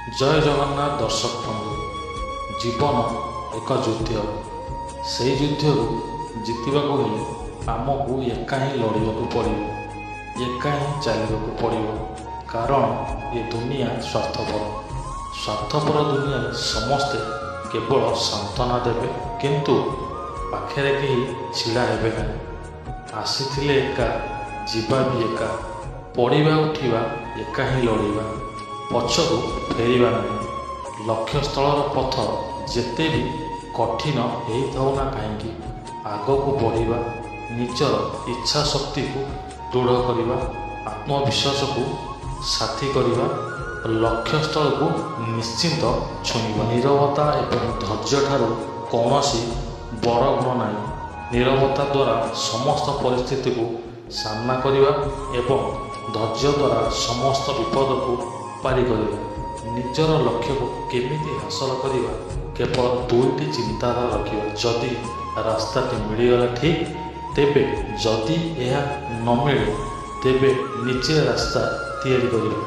ଜୟ ଜଗନ୍ନାଥ ଦର୍ଶକ ବନ୍ଧୁ। ଜୀବନ ଏକ ଯୁଦ୍ଧ। ସେଇ ଯୁଦ୍ଧକୁ ଜିତିବାକୁ ହେଲେ ଆମକୁ ଏକା ହିଁ ଲଢ଼ିବାକୁ ପଡ଼ିବ, ଏକା ହିଁ ଚାଲିବାକୁ ପଡ଼ିବ। କାରଣ ଏ ଦୁନିଆ ସ୍ୱାର୍ଥପର। ସ୍ୱାର୍ଥପର ଦୁନିଆରେ ସମସ୍ତେ କେବଳ ସାନ୍ତ୍ୱନା ଦେବେ, କିନ୍ତୁ ପାଖରେ କେହି ଛିଡ଼ା ହେବେ ନାହିଁ। ଆସିଥିଲେ ଏକା, ଯିବା ବି ଏକା। ପଡ଼ିବା ଉଠିବା, ଏକା ହିଁ ଲଢ଼ିବା, ପଛକୁ ଫେରିବା ନାହିଁ। ଲକ୍ଷ୍ୟସ୍ଥଳର ପଥ ଯେତେ ବି କଠିନ ହେଇଥାଉ ନା କାହିଁକି, ଆଗକୁ ବଢ଼ିବା, ନିଜର ଇଚ୍ଛା ଶକ୍ତିକୁ ଦୃଢ଼ କରିବା, ଆତ୍ମବିଶ୍ୱାସକୁ ସାଥୀ କରିବା, ଲକ୍ଷ୍ୟସ୍ଥଳକୁ ନିଶ୍ଚିନ୍ତ ଛୁଇଁବା। ନୀରବତା ଏବଂ ଧୈର୍ଯ୍ୟଠାରୁ କୌଣସି ବଡ଼ ଗୁଣ ନାହିଁ। ନୀରବତା ଦ୍ୱାରା ସମସ୍ତ ପରିସ୍ଥିତିକୁ ସାମ୍ନା କରିବା ଏବଂ ଧୈର୍ଯ୍ୟ ଦ୍ୱାରା ସମସ୍ତ ବିପଦକୁ ପାରି କରିବା। ନିଜର ଲକ୍ଷ୍ୟକୁ କେମିତି ହାସଲ କରିବା, କେବଳ ଦୁଇଟି ଚିନ୍ତାଧାରା ରଖିବା। ଯଦି ରାସ୍ତାଟି ମିଳିଗଲା ଠିକ୍, ତେବେ ଯଦି ଏହା ନ ମିଳେ, ତେବେ ନିଜେ ରାସ୍ତା ତିଆରି କରିବା।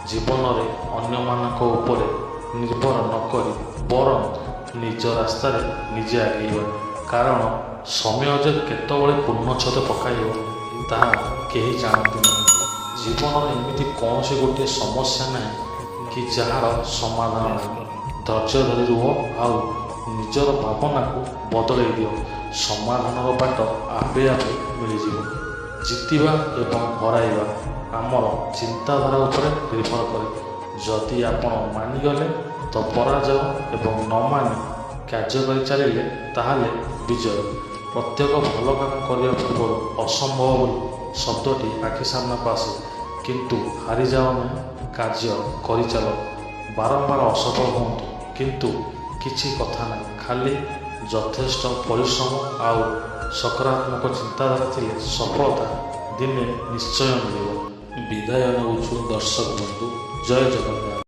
ଜୀବନରେ ଅନ୍ୟମାନଙ୍କ ଉପରେ ନିର୍ଭର ନକରି ବରଂ ନିଜ ରାସ୍ତାରେ ନିଜେ ଆଗେଇବା। କାରଣ ସମୟ ଯେ କେତେବେଳେ ପୂର୍ଣ୍ଣଚ୍ଛେଦ ପକାଇବ, ତାହା କେହି ଜାଣନ୍ତି ନାହିଁ। ଜୀବନରେ ଏମିତି କୌଣସି ଗୋଟିଏ ସମସ୍ୟା ନାହିଁ କି ଯାହାର ସମାଧାନ ନାହିଁ। ଧୈର୍ଯ୍ୟ ଧରି ରୁହ ଆଉ ନିଜର ଭାବନାକୁ ବଦଳେଇ ଦିଅ, ସମାଧାନର ବାଟ ଆପେ ଆପେ ମିଳିଯିବ। ଜିତିବା ଏବଂ ହରାଇବା ଆମର ଚିନ୍ତାଧାରା ଉପରେ ନିର୍ଭର କରେ। ଯଦି ଆପଣ ମାନିଗଲେ ତ ପରାଜୟ ଏବଂ ନ ମାନି କାର୍ଯ୍ୟ କରି ଚାଲିଲେ ତାହେଲେ ବିଜୟ। ପ୍ରତ୍ୟେକ ଭଲ କାମ କରିବା ପୂର୍ବରୁ ଅସମ୍ଭବ ବୋଲି ଶବ୍ଦଟି ଆଖି ସାମ୍ନାକୁ ଆସେ, କିନ୍ତୁ ହାରିଯାଅ ନାହିଁ, କାର୍ଯ୍ୟ କରିଚାଲ। ବାରମ୍ବାର ଅସଫଳ ହୁଅନ୍ତୁ, କିନ୍ତୁ କିଛି କଥା ନାହିଁ। ଖାଲି ଯଥେଷ୍ଟ ପରିଶ୍ରମ ଆଉ ସକାରାତ୍ମକ ଚିନ୍ତାଧାରା ଥିଲେ ସଫଳତା ଦିନେ ନିଶ୍ଚୟ ମିଳିବ। ବିଦାୟ ନେଉଛୁ ଦର୍ଶକ ବନ୍ଧୁ। ଜୟ ଜଗନ୍ନାଥ।